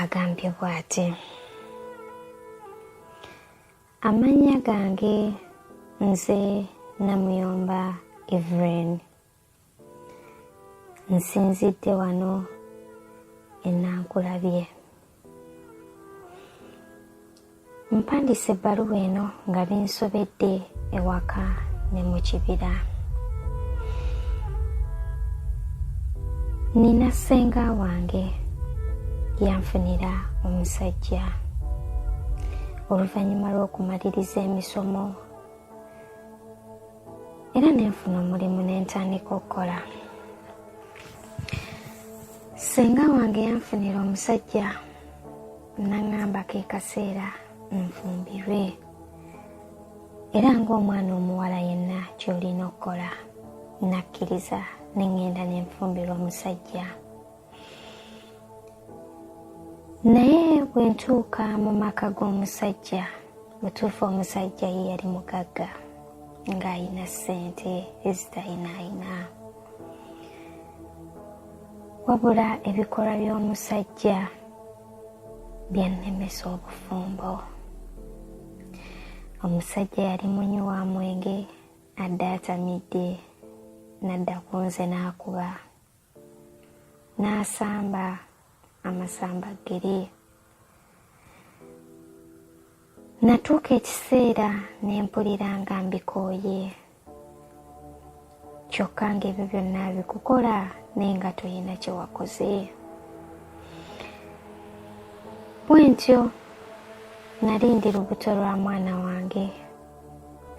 Agambye bw'ati: Amannya gange nze Namuyomba Evelyn. Nsinzidde wano e Nankulabye. Mpandiise ebbaluwa eno nga binsobedde ewaka ne mu kibira. Nina ssenga wange yanfunira omusajja oluvannyuma lw'okumaliriza emisomo era ne nfuna omulimu ne ntandika okukola. Ssenga wange yanfunira omusajja naŋŋamba ke kaseera nfumbirwe era ng'omwana omuwala yenna ky'olina okukola. Nakkiriza ne ŋŋenda ne nfumbirwa omusajja. Naye bwe ntuuka mu maka g'omusajja, butuufu omusajja ye yali mugagga ng'alina ssente ezitayinaayina. Wabula ebikolwa by'omusajja byannemesa obufumbo. Omusajja yali munywi wa mwenge, adda atamidde n'adda ku nze n'akuba n'asamba amasamba ggere. Natuuka ekiseera ne mpulira nga mbikooye kyokka ng'ebyo byonna bikukola naye nga tolina kye wakoze. Bwe ntyo nali ndi lubuto lwa mwana wange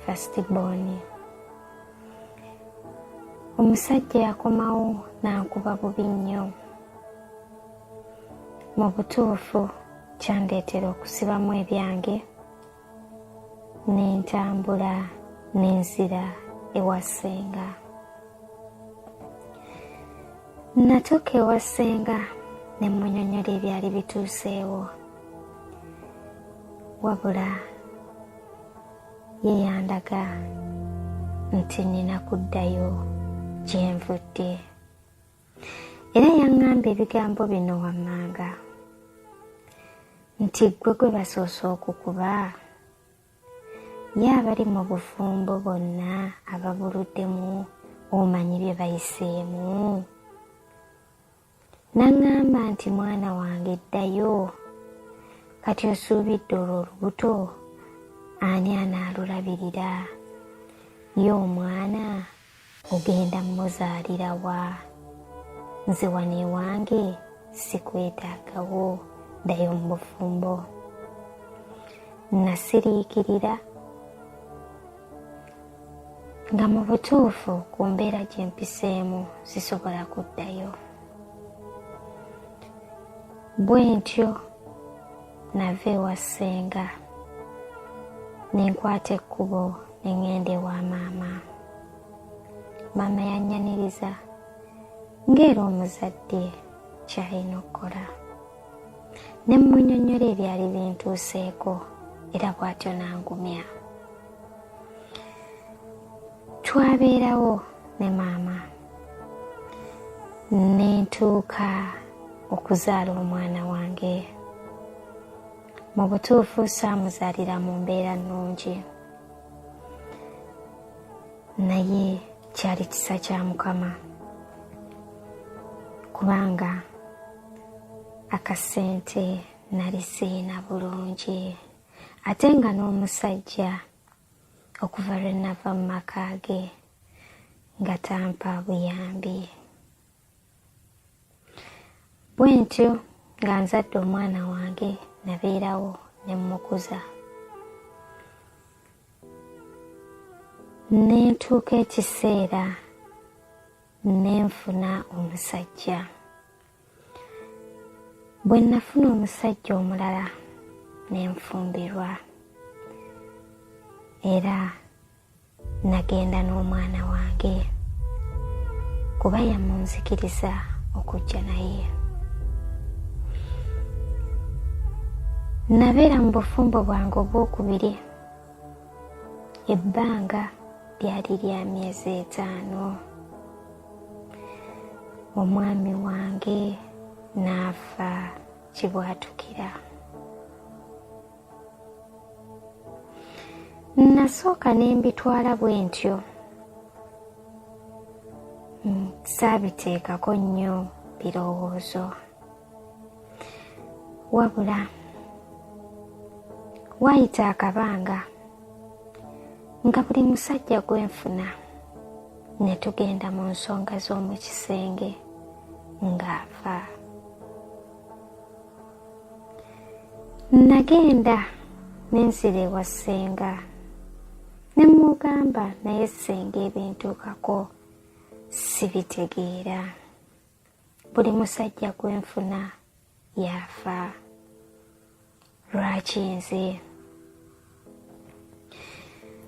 first born. Omusajja yakomawo n'ankuba bubi nnyo. Mu butuufu kyandeetera okusibamu ebyange ne ntambula ne nzira ewa ssenga. Natuuka ewa ssenga ne mmunyonnyola ebyali bituuseewo wabula ye yandaga nti nnina kuddayo gye nvudde. Era yaŋŋamba ebigambo bino wammanga nti ggwe gwe basoose okukuba ye abali mu bufumbo bonna ababuluddemu omanyi bye bayiseemu. N'aŋŋamba nti mwana wange ddayo kati osuubidde olwo olubuto ani anaalulabirira ye omwana ogenda muzaalira wa nze wano ewange sikwetaagawo ddayo mu bufumbo nasiriikirira nga mu butuufu ku mbeera gye mpiseemu sisobola kuddayo bwe ntyo nava ewa ssenga ne nkwata ekkubo ne ŋŋenda ewa maama. Maama yannyaniriza ng'era omuzadde ky'alina okukola. Ne mmunyonnyola ebyali bintuuseeko era bw'atyo n'angumya. Twabeerawo ne maama ne ntuuka okuzaala omwana wange. Mu butuufu saamuzaalira mu mbeera nnungi naye kyali kisa kya Mukama kubanga akasente nali siyina bulungi ate nga n'omusajja okuva lwe nava mu maka ge nga tampa buyambi. Bwe ntyo nga nzadde omwana wange nabeerawo ne mmukuza. Ne ntuuka ekiseera ne nfuna omusajja. Bwe nafuna omusajja omulala ne nfumbirwa era nagenda n'omwana wange kuba yamunzikiriza okujja naye. Nabeera mu bufumbo bwange obwokubiri ebbanga lyali lya myezi etaano. Omwami wange n'afa. kibwatukira. Nasooka ne mbitwala bwe ntyo, saabiteekako nnyo birowoozo, wabula waayita akabanga nga buli musajja gwe nfuna ne tugenda mu nsonga z'omu kisenge ng'afa. Nagenda ne nzira ewa ssenga ne mmugamba, naye ssenga ebintuukako sibitegeera, buli musajja gwe nfuna yafa, lwaki nze?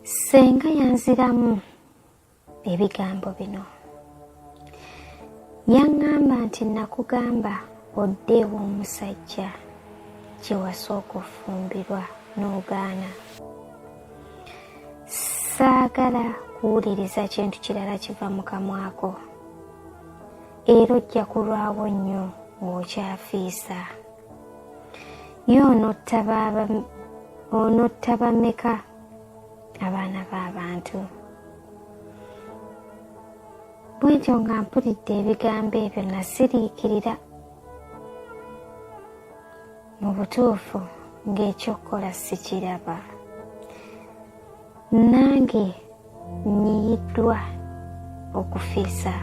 Ssenga yanziramu ebigambo bino, yaŋŋamba nti nakugamba odde ew'omusajja gye wasooka ofumbirwa n'ogaana. Saagala kuwuliriza kintu kirala kiva mu kamwako, era ojja kulwawo nnyo ng'okyafiisa. Ye onotta bameka abaana b'abantu? Bwentyo nga mpulidde ebigambo ebyo nasiriikirira. Mu butuufu ng'ekyokukola sikiraba. Nange nyiyiddwa okufiisa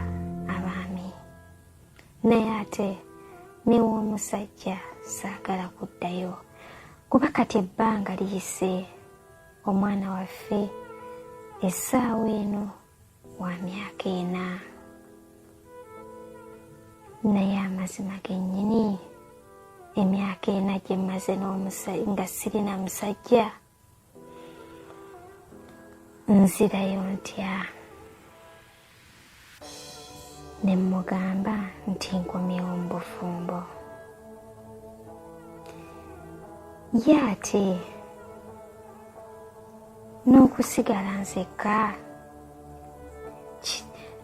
abaami, naye ate new'omusajja saagala kuddayo kuba kati ebbanga liyise. Omwana waffe essaawa eno wa myaka 4, naye amazima gennyini emyaka 4 gye mmaze nga sirina musajja, nzirayo ntya? Ne mmugamba nti nkomyewo mu bufumbo. Ye ate n'okusigala nzekka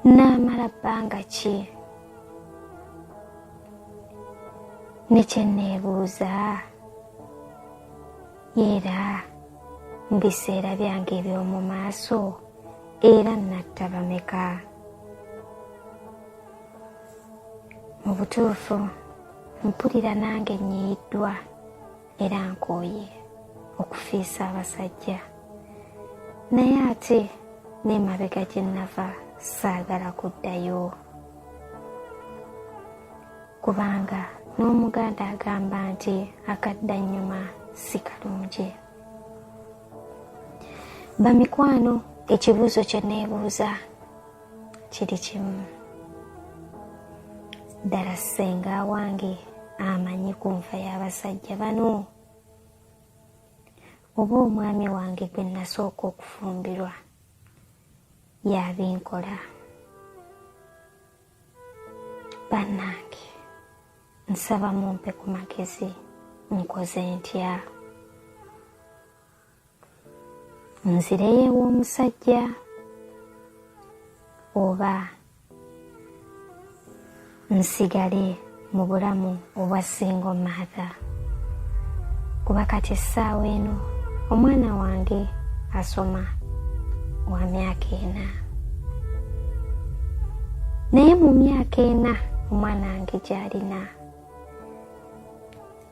naamala bbanga ki? Ne kye neebuuza era mu biseera byange eby'omu maaso era natta bameka? Mu butuufu mpulira nange nnyiyiddwa era nkooye okufiisa abasajja, naye ate n'emabega gye nava saagala kuddayo, kubanga n'Omuganda agamba nti akadda nnyuma si kalungi. Bamikwano, ekibuuzo kye neebuuza kiri kimu, ddala ssenga wange amanyi ku nfa y'abasajja bano, oba omwami wange gwe nasooka okufumbirwa yabinkola? Bannange, nsaba mumpe ku magezi, nkoze ntya? Nzireyo ew'omusajja oba nsigale mu bulamu obwa single mother? Kuba kati essaawa eno omwana wange asoma wa myaka 4, naye mu myaka 4 omwana wange gy'alina,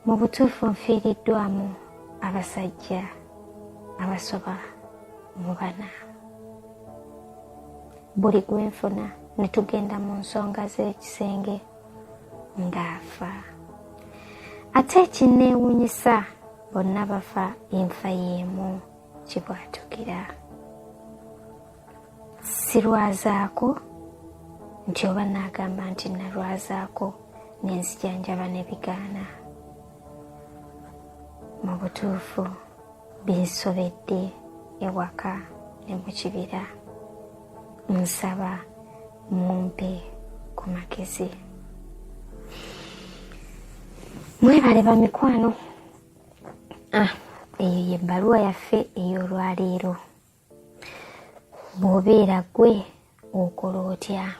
mu butuufu nfiiriddwamu abasajja abasoba mu 4. Buli gwenfuna ne tugenda mu nsonga z'ekisenge ng'afa. Ate ekinneewuunyisa, bonna bafa enfa y'emu kibwatukira. Sirwazaako nti oba naagamba nti nalwazaako nenzijanjaba ne bigaana. Mu butuufu binsobedde ewaka ne mu kibira. Nsaba mumpe ku magezi. Mwebale bamikwano. Eyo ye bbaluwa yaffe ey'olwaleero. Bw'obeera gwe okola otya?